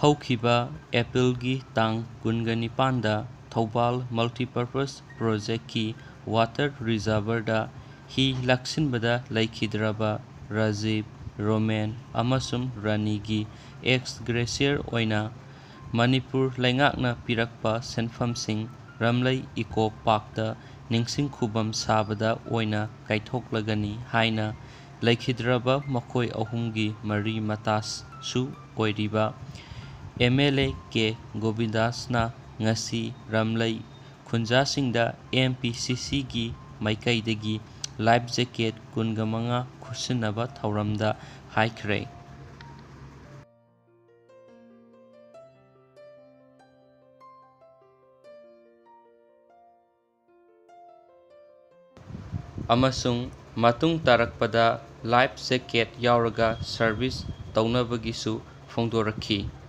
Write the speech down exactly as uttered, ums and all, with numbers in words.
ꯍꯧꯈꯤꯕ ꯑꯦꯄ꯭ꯔꯤꯜꯒꯤ ꯇꯥꯡ ꯀꯨꯟꯒ ꯅꯤꯄꯥꯟꯗ ꯊꯧꯕꯥꯜ Multipurpose Projectꯀꯤ water reservoirꯗ ꯍꯤ ꯂꯥꯛꯁꯤꯟꯕꯗ ꯂꯩꯈꯤꯗ꯭ꯔꯕ ꯔꯥꯖꯤꯕ, ꯔꯣꯃꯦꯟ ꯑꯃꯁꯨꯡ ꯔꯥꯅꯤꯒꯤ ex gratia ꯑꯣꯏꯅ ꯃꯅꯤꯄꯨꯔ ꯂꯩꯉꯥꯛꯅ ꯄꯤꯔꯛꯄ ꯁꯦꯟꯐꯝꯁꯤꯡ ꯔꯝꯂꯩ Eco Parkꯇ ꯅꯤꯡꯁꯤꯡ ꯈꯨꯕꯝ ꯁꯥꯕꯗ ꯑꯣꯏꯅ ꯀꯥꯏꯊꯣꯛꯂꯒꯅꯤ ꯍꯥꯏꯅ ꯂꯩꯈꯤꯗ꯭ꯔꯕ ꯃꯈꯣꯏ ꯑꯍꯨꯝꯒꯤ ꯃꯔꯤ ꯃꯇꯥꯁꯨ ꯑꯣꯏꯔꯤꯕ MLA ꯀꯦ ꯒꯣꯕꯤꯟꯗꯥꯁꯅ ꯉꯁꯤ ꯔꯝꯂꯩ ꯈꯨꯟꯖꯥꯁꯤꯡꯗ MPCCꯒꯤ ꯃꯥꯏꯀꯩꯗꯒꯤ life jacket ꯀꯨꯟꯒ ꯃꯉꯥ ꯈꯨꯠꯁꯤꯟꯅꯕ ꯊꯧꯔꯝꯗ ꯍꯥꯏꯈ꯭ꯔꯦ꯫ ꯑꯃꯁꯨꯡ ꯃꯇꯨꯡ ꯇꯥꯔꯛꯄꯗ life jacket ꯌꯥꯎꯔꯒ service ꯇꯧꯅꯕꯒꯤꯁꯨ ꯐꯣꯡꯗꯣꯔꯛꯈꯤ꯫